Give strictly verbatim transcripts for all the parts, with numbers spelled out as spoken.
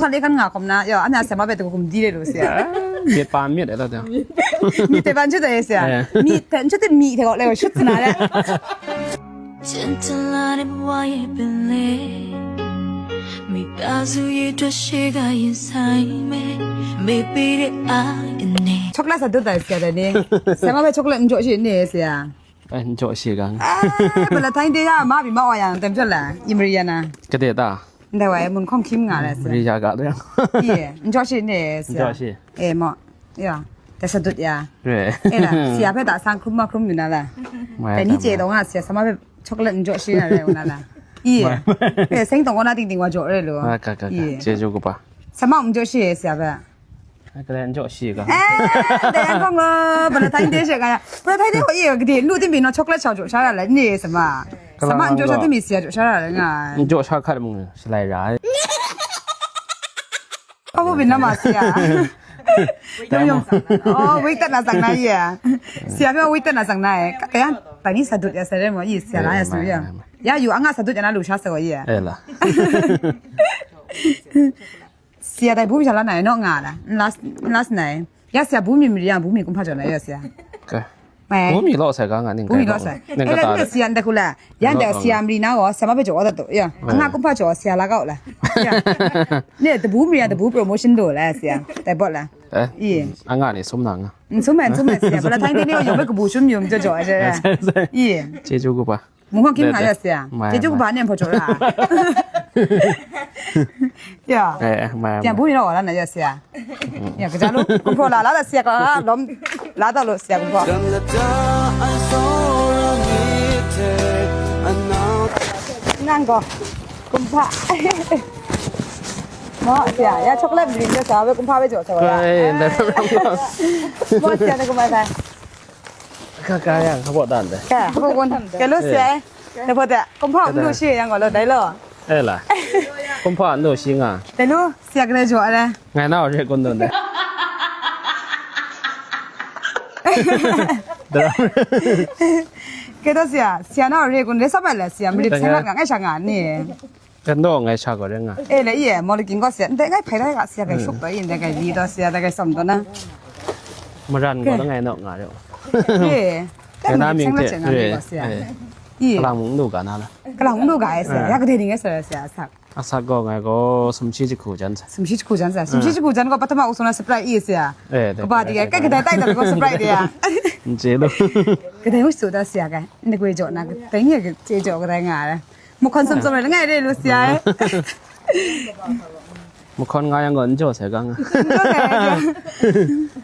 Hta le kan nga hkawm na, ya, anya sema bai tu kum di le lu sia. Myit pa myit ai la ta. Myit te ban chu dai sia. Eh. Myit te chu te myit te ko le shut na le. ချစ်ချင်လာတဲ့ဘဝရဲ့ပင်လယ်မိသားစုရဲ့အတွက်ရှိကရင်ဆိုင်မယ်မေ့ပေးတဲ့အရင်နဲ့ Chocolate sa dut dai sia da ni. Sema bai chocolate njo shi ni sia. Ai, njo shi ga. Ah, bala thai de ya ma bi ma wa yang tem chola. Imri ya na. Ka de ta. Ndai wa mun khong kim nga le sia. Imri ya ga de. Ye, njo shi ni sia. Njo shi. Eh, mo. Ya, ta sa dut ya. Re. Eh la, sia pe ta sang krum ma krum yu na la. Mai Tani ta je ma. Dong a sia sama pe chocolate njo shi na re na la. Ye. Mai. Eh, seng tong na ting ting wa jo re lo. Ah, ka, ka, ka. Ye. Je jo ko pa. Sama um jo shi sia pe. Ai, ka le njo shi ka. Eh, da yang kong lo, bala thai de shi ka ya. Bala thai de ko ye, gde lu tin bi no chocolate chao jo sha la ni sama. Ka la Sama njo sha lo. Tin bi sia jo sha la nga. Njo sha khat mung shi lai ra. Ka bu bin na ma sia. Yong yong. Oh, wait na sang na ye. Sia pe wait na sang na ye. Ka ya, ta ni sa dut ya sa re mo, ye sia la ya su ya. Ya yu anga sa dut ya na lu sha sa ye. Eh la. Sia dai bu mi sha la na ye, no nga la. Last, last na ye. Ya sia bu mi mi ya, bu mi kum pa jo na ya sia. Ka. Mai. Bu mi lo sa ka nga ning Bu mi kai lo lo. Sa. Ning Eh, ka la ta ni le. Sia nda ku la. Ya Lo nda lo. Sia mi na wo, sa ma pe jo da to. Ya. Mai. Nga kum pa jo sia la ka la. Ya. Ne, de bu mi ya, de bu promotion do la sia. Dai bot la. Eh. Ye. Anga ni sum na nga. Sum mai, sum mai sia. Bala thai ni yo, yo me ku bu shum yum jo jo. Ye. Che ju ku pa. Mung hkawng hkying nga ya sia. Mai, Jeju mai. Kaba nem hpaw jaw ra. Ya. Eh, mai, Ya, mai. Bu ni raw wa la na ya sia. Ya, kaja lu, kum hpraw la, la da sia ka, lom, la da lo sia kum hpraw. Nang ko, kum hpa. Mo sia, ya chocolate bring sia, we kum hpa we jaw sa wa. Ai, nda. Mo sia, na kum hpa. Ka, ka yang, ka baw dan de. Ka, ka baw kun. Ka lu sia, eh. Ka baw da. Kum hpa, ka da. Lu shi yang ko lo, dai lo. Eh la. Kum hpa, lu shi nga. Dai lu, sia ka dai jaw, eh. Ngai na re kun don de. Ka do sia, sia na re kun de sa ba la sia, mi lip sia nga, ngai sha nga ni. Kan daw ngai sha gaw ring nga. Eh, le, iye, mo le king gaw sia, ndai ngai hpai dai ga sia, gai shuk daw, iye, ndai gai li daw sia, ndai gai som daw na. Maran gaw Ke. Ngai naw nga ring. Eh, Ngai na ming hte, sia. Eh. Iye. Kalang mung nu ga na la. Kalang mung nu ga ai sia, Eh. Ya kadai ning ai sia, sia, sak. Asak gaw ngai gaw sumshi jahku jan sa. Sumshi jahku jan sa. Sumshi Eh. Jahku jan gaw patama usung na surprise iye sia. Eh, dai, Kaba dai, di dai, kai kadai tai da gaw surprise di ya. Nje lo. Kadai mu su da sia kai. Ndai gwe jaw na, kadai nye che jaw kadai nga ai. Mu khon som som le ngai re lu sia ai. Mu khon nga yang gaw n jaw sai ga nga. N jaw sai ga.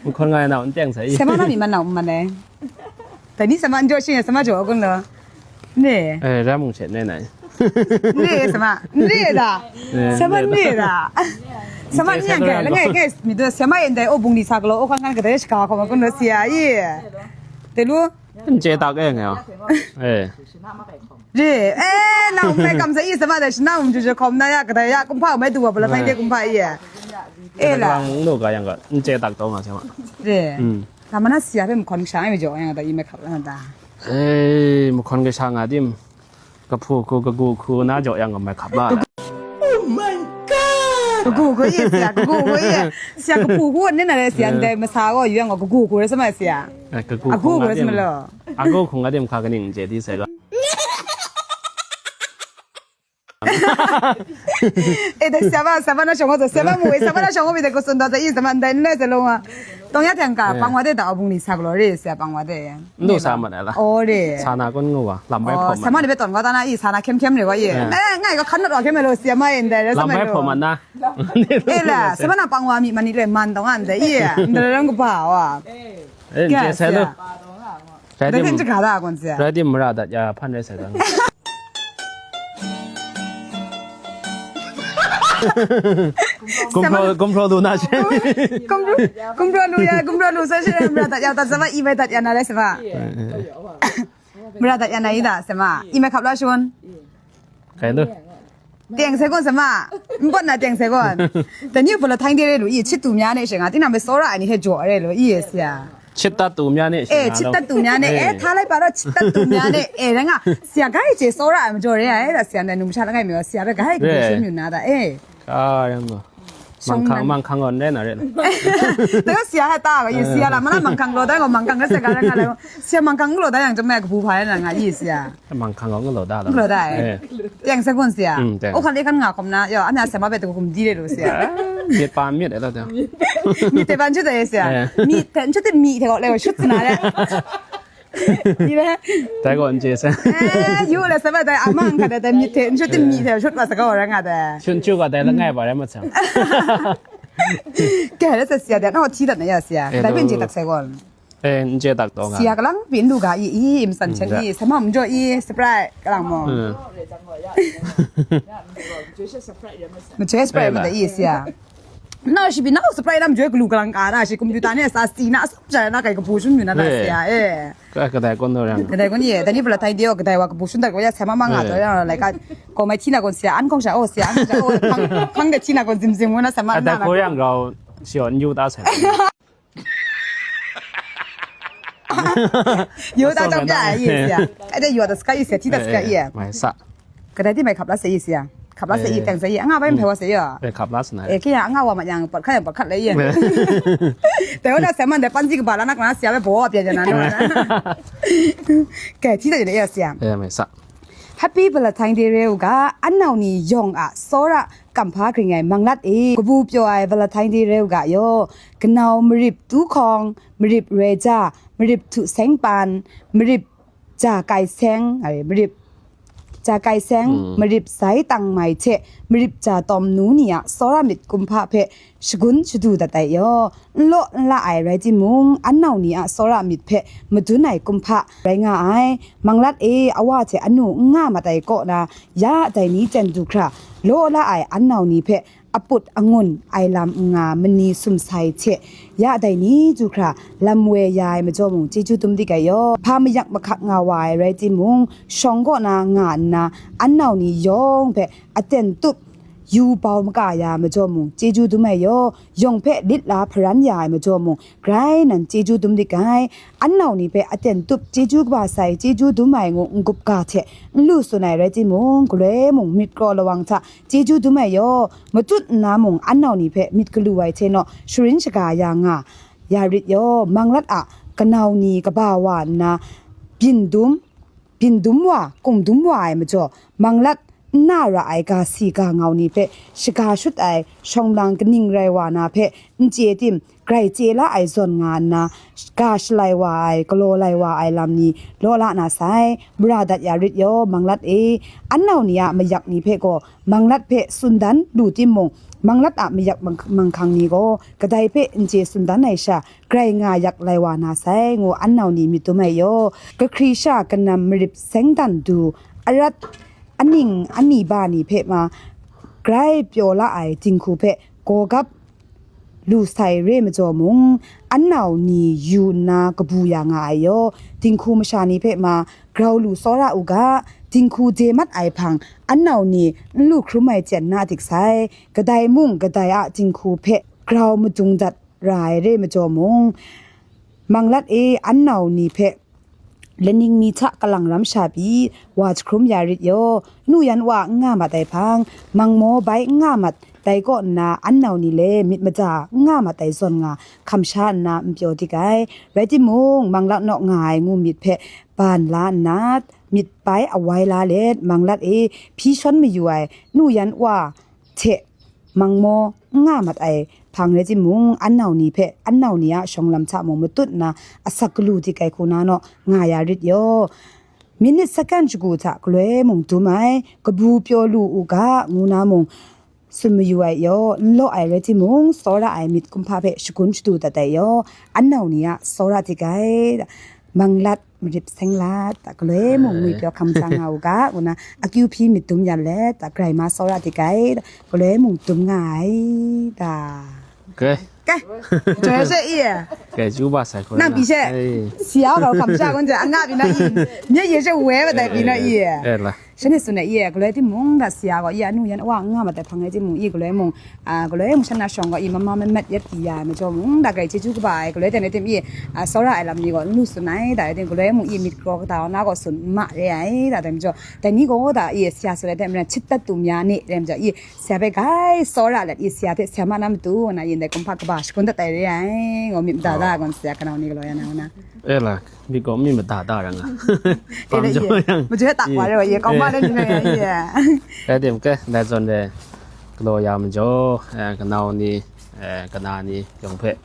Mu khon nga yang nau n teng sai. Sema na mi man nau man ai. Dai ni sema n jaw shi, sema jaw kun lo. Ne. Eh, ram mung shet ne nai. Ne sema. Ne da. Ne, Sema ne da. Ne da. Sema Ne, ne sema ga, da. Le ngai, ngai, mi do sema en dai o bung ni sa galo, o kan kan ga dai shi ga ko ma kun lo sia ye. Te lu. N chye tak e nga. Eh. Re, eh, na um ngai kam sa i sa ma da shi na um ju ju khawm na ya, kadai ya, kum hpa mai du wa, bala thai de kum hpa i ya. Eh la. Kalang nu ga yang ga, n chye tak taw nga sa ma. Re. Mm. Na ma na sia pe mhkawn sha ai me jaw yang da i me khap na da. Eh, mhkawn ga sha nga dim. Ka phu ku, ka gu ku na jaw yang ga mai khap la. Oh my God! Ka gu ku i sia, ka gu ku i. Sia ka phu ku ne na re sia, Eh. Ndai masa gaw yu yang gaw ka gu ku re sa ma sia. Eh, ka gu A ku gu nga ku re sa dim. Ma lo. A gu ku nga dim ka kaning je di sai ga. Eh, dai sia ba, sia ba na shong wa, sia ba mu, sia ba na shong wa bi de ku sun da sa i sa ma ndai ne sa lo wa. Tong ya teng ka, Eh. Pang wa de da a bung ni sa glo re sia pang wa de. Ndo sa ma da la. O re. Sa na kun ngu wa, lam bai Oh, phom. Sia ma ni be ton wa ta na i sa na kem kem re wa ye. Eh. Eh, ngai ko kan na ro kem lo sia ma en dai re sa Lam ma bai lo. Phom na. Eh la, sia ma na pang wa mi ma ni le man tong an de i. Ndai rang ko ba wa. Eh, Yes, je sai lo. Yeah. Rai Dah dim, kan cakap lah, kon sia. Rai dim mara dat ya pan rai sai kan. Kum pro, kum pro lu na shi. Kum pro, kum pro lu ya, kum pro lu sa shi mara dat ya, dat sa ba, i bai dat ya na le sa ba. Mara dat ya na i da sa ma. I mai khap la shun. Kai lu. Teng sai kon sa ma. N bawt na teng sai kon. Dai ni hpawt la thang de re lu i, chit tu mya ne she nga, tinang bai tsawra ai ni hte jaw re lu i, sia. Chit tat tu mya ne she Eh, nga chit lo. Tat tu mya ne, eh, Eh. Tha lai pa rawt chit tat tu mya ne, eh, rai nga, sia gai che tsawra ai majaw re ai, da sia ndai numsha langai mi wa, sia bai gai Re. Gai shim yu na da, eh. Ka yang lo. มังคัง มังคังก่อนได้นะเรื่อง แต่ก็เสียให้ตาก็อยู่เสียละ มันมังคังโลได้ก็มังคังก็เสียกันแล้วกันแล้ว เสียมังคังก็โลได้อย่างจะแม่กับผู้พายนะงะยี่เสีย มังคังก่อนก็โลได้แล้ว โลได้ เออ อย่างสักคนเสีย อืมแต่ โอ้คันเล็กคันงาคมนะ เดี๋ยวอันนี้เสียมาเป็นตัวกลุ่มดีเลยดูเสีย เออ มีดปานมีดอะไรแล้วเดี๋ยว มีแต่ปานชุดอะไรเสีย เออ มีแต่ชุดที่มีเถอะเลยชุดนะเนี่ย นี่นะ แต่ก่อนเจสัน เอ้ยอยู่เลยสบายแต่อามังกันแต่มีเทนชุดที่มีเทนชุดมาสักวันงาแต่ ชุนชูก็ได้ละง่ายกว่าได้หมดสิ แกแล้วจะเสียเดี๋ยวน้องที่ตัดไหนอะเสีย เออ แต่เป็นเจตักใส่ก่อน เออเจตักตัวงา เสียกำลังเป็นดูกาอีอีมสันเชนอีสมองจ่ออีสปรายกำลังมอง เออ มันเจสปรายมันแต่อีเสีย น่าชิบินน่าสปรายน้ำจ่อยกลูกำลังกาน่าชิคอมพิวเตอร์เนี่ยสาสีน่าสนใจน่าไก่กระปูชุนอยู่นะแต่เสีย เออ ก็กระไดก้นตัวยัง กระไดก้นเย่แต่นี่เวลาไทยเดียวกระไดว่ากระปูชุนแต่ก็ยาแซมมากอ่ะตัวยังอะไรก็ก็ไม่ที่น่าคนเสียอันของฉันโอ้เสียอันของฉันโอ้ทั้งทั้งแต่ที่น่าคนซิมซิมนะแซมมาก แต่ น่า โคยังเราเสียอันยูตาใส่ อยู่ตาจับใจอีเสียไอ้เดียวอยู่แต่สกายอีเสียที่แต่สกายอี ไม่สะ ก็ได้ที่ไม่ขับแล้วเสียอีเสียขับแล้วเสียอีแต่งเสียอีอ่ะง่าไปมันแปลว่าเสียอีอ่ะ ไปขับลัสไหน เอ้ยแค่อ่ะง่าว่ามันยังปลอดภัยปลอดภัยเลยอี เออ แต่ว่าแต่แซมมันแต่ปั้นที่กระบะแล้วนักนะเสียไปบอกว่าเปลี่ยนอย่างนั้นด้วยนะ แกที่แต่อยู่ในเอเชีย เออไม่สะ Happy Valentine Day เร็วกะอันเหนานี้ยองอ่ะซอระกัมพาคริงไงมังลัดเอกระบูเปียวไอ Valentine Day เร็วกะโยกะนาวมริบตู้คองมริบเรจามริบถุเซงปันมริบจ่าไก่แซงไอ้มริบจ่าไก่แซง อืม มริบไซตังไมเทะมริบจ่าตอมหนูนี่อะซอระมิดกุมภะเพะ ชะกุนชะดูดัดแต่ยอ นเลาะนละไอไรจิมุง อันเหนานี้อะซอระมิดเพะ มาดุนไอกุมภะ ไรงาไอ มังลัดเอ อว่าเทอนุงงามาไตก็นะ ยาไดนี้จันดูครา โลละไออันเหนานี้เพะ อปุดองุ่น ไอลำงามณีสุมไซเทะ ยาไดนี้ดูครา ลำเวยายมาจ่อมุง เจจูดุมดิกไอยอ พามายักมาคักงาวายไรจิมุง ชองก็นางานนา อันเหนานี้ยองเพะ อเต็นตุบ ยูเปามาก่ายามาจ่อมง เจจูดุมไอโย ยองเพะลิดลาพรันยามาจ่อมง ไกรนันเจจูดุมดิกาย อันเหนานี้เพะอเต็นตุบเจจูกบาไซเจจูดุมไองูงกุบกาเทะ นลูสุนไอไรจิมง กลวยมงมิดกรอระวังทะ เจจูดุมไอโย มาจุดนามง อันเหนานี้เพะมิดกลูไอเทเนาะ ชรินชกายางา ยาริดโย มังลัดอะ กะนาวนี้กะบาวานนา บินดุม บินดุมว่า กุมดุมว่าไอมาจ่อ มังลัด นนาระไอกาสีกาเงานี้เพะ ชกาชุดไอ ชองบลังกนิ่งไรวานาเพะ นเจติม ไกรเจละไอซอนงานนา กาชลายวาไอกลอลายวาไอลำนี้ ลอละนาไซ บราดัดยาริดโย มังลัดเอ อันเหนานี้อะมายักนี้เพะก็ มังลัดเพะสุนดันดูติมมง มังลัดอะมายักมังมังคังนี้ก็ กระไดเพะนเจสุนดันไอชา ไกรงายักไลวานาไซ งูอันเหนานี้มีตัวไม่โย กะครีชากะนำมริบแสงดันดู อรัต อันนิงอันนี้บานี้เพะมา ไกรเปียวละไอติงคูเพะ โกกับ ลูไซเรมาจ่อมง อันเหนานี้ยูนากระบูยางาไอโย ติงคูมชานี้เพะมา กราวลูซอระอุกะ ติงคูเจมัดไอพัง อันเหนานี้นลูครุมไอเจนนาติกไซ กระไดมุงกระไดอะติงคูเพะ กราวมาจุงดัดรายเรมาจ่อมง มังลัดเอ อันเหนานี้เพะ และนิงมีทะกำลังรำชาปี ว่าจะครุมยาริดโย หนูยันว่างามาไตพัง มังโมใบงามาไตก็นา อันเหนานี้เลยมิดมาจ่างามาไตซอนงา คำชานาเปียวติกไอ ไรจิมง มังลัดเนาะงายงูมิดเพะ บานลานา มิดไปเอาไว้ลาเลด มังลัดเอ พี่ชนมาอยู่ไอ หนูยันว่า เทะ มังโม งามาไตพังไรจิมง อันเหนานี้เพะ อันเหนานี้อะชองลำทะมงมาตุดนา อสักกลูติกไอคูนาเนาะ งายาริดโย มินิตสแกนชกูทะกลวยมงดูไม กระบูเปียวลูอุกะ งูนามง สุนมาอยู่ไอโย นเลาะไอไรจิมง ซอระไอมิดกุมภาเพะ ชกุนชดูตัดไอโย อันเหนานี้อะ ซอระติกไอ มังลัด มาริบแสงลัด แต่กลวยมงมีเปียวคำจางเอากะ อุนะ อากิวพีมิดดุมยันแลแต่ไกรมาซอระติกไอ กลวยมงดุมง่ายแต่ โอเค แกเจอเสียอี โอเค จูบาใส่คน นั่งปีเช่ เอ้ย เสียเราคำจางคนจะอ่ะงาปีน่าอี เนี่ยเยเช่แวะแต่ปีน่าอี เออละ Shanhte tsun ai, i galoi timung da sara gaw, i anu yan awa n nga mat ai hpang rai timung, i galoi mung, a, galoi mung shan na shawng gaw, i mama mamat yet di ya ai majaw mung da grai chyeju kaba ai, galoi ten ai tim i, a, tsawra ai lam ni gaw n lu tsun ai, da rai tim galoi mung i myit kraw kata na gaw tsun n ma re ai, da dai majaw, dai ni gaw da i sara tsun ai tim rai chit dat tu mya ni, dai majaw, i sara hpe grai tsawra let, i sara hpe sara ma na matu, na yin dai kumhpa kaba shakun dat ai re ai, gaw myit mada da gawn sara kanau ni galaw ya na, na. E la, myit gaw myit mada da ra nga. Bam jaw yang. Majaw tak wa re wa, ye kau ma le ni na ya, ye. Rai tim ke, dai zawn de, galaw ya majaw, eh, kanau ni, eh, kana ni yawng hpe,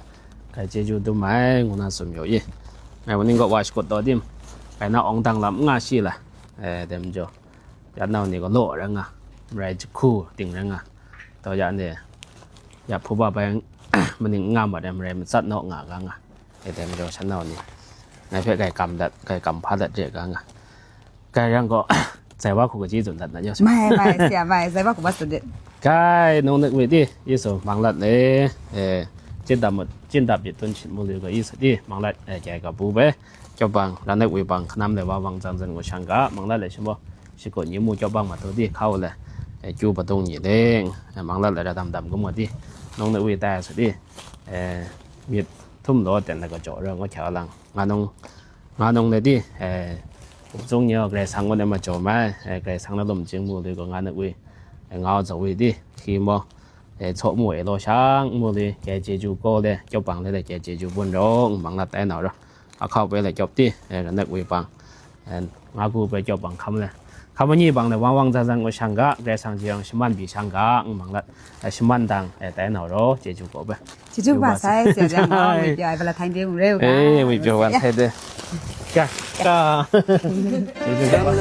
grai chyeju dum ai, ngu na tsun yaw i. Ngai wa ning gaw wa shakut taw tim, grai na awng dang lam n nga shi la, eh, dai majaw. Ya nau ni gaw law rai nga, marai jahku ting rai nga. Taw ya ni, ya hpuba bai maning n nga mat ai marai matsat naw nga ga nga. E dai majaw shan nau ni, ngai hpe grai kam dat, grai kam hpa dat re ga nga. Grai yang gaw, zai wa hku kaji tsun dat na yau. Mai, mai, sara mai, zai wa hku ba tsun dit. Grai nung nik mi di, Yesu mang lat le, eh, cin dap mut, cin dap myit tun shit mu lu ga Yesu di, mang lat, eh, grai ga bu bai, kyawp bang, ra nik wi bang, kanam le wa wang zang zan ngu shang ga, mang lat le shi mu, shi gaw nyi mu kyawp bang ma tu di, hkau le, eh, kyu padung nyi ling, eh, mang lat le ra dam dam gu mu di, nung nik wi tai su di, eh, myit htum law ten na ga jaw ra ngu hkya lang, nga nung, nga nung le di, eh, up zung ni gaw Karai Kasang ngu na ma jaw mai, eh, Karai Kasang na lum jing mu lu ga nga nik wi, eh, nga zaw wi di, hki mu, eh, tsaw mu e law shang mu le, grai chyeju kaw le, kyawp bang le, le grai chyeju bun rawng, mang lat tai nau ra. Ahkau bai le kyawp ti, eh, ra nik wi bang, eh, nga gu bai kyawp bang hkam le. Hkam ni bang le, wang wang zan zan ngu shang ga, Karai Kasang jeyang shaman bi shang ga, n mang lat, eh, shaman dang, eh, tai nau raw, chyeju kaw bai. Chyeju kaba sai, sara jang, wang wi pyaw ai, bala thang de mu re u ga. Eh, wi pyaw wan sai de. Ka, ka. Chyeju kaba.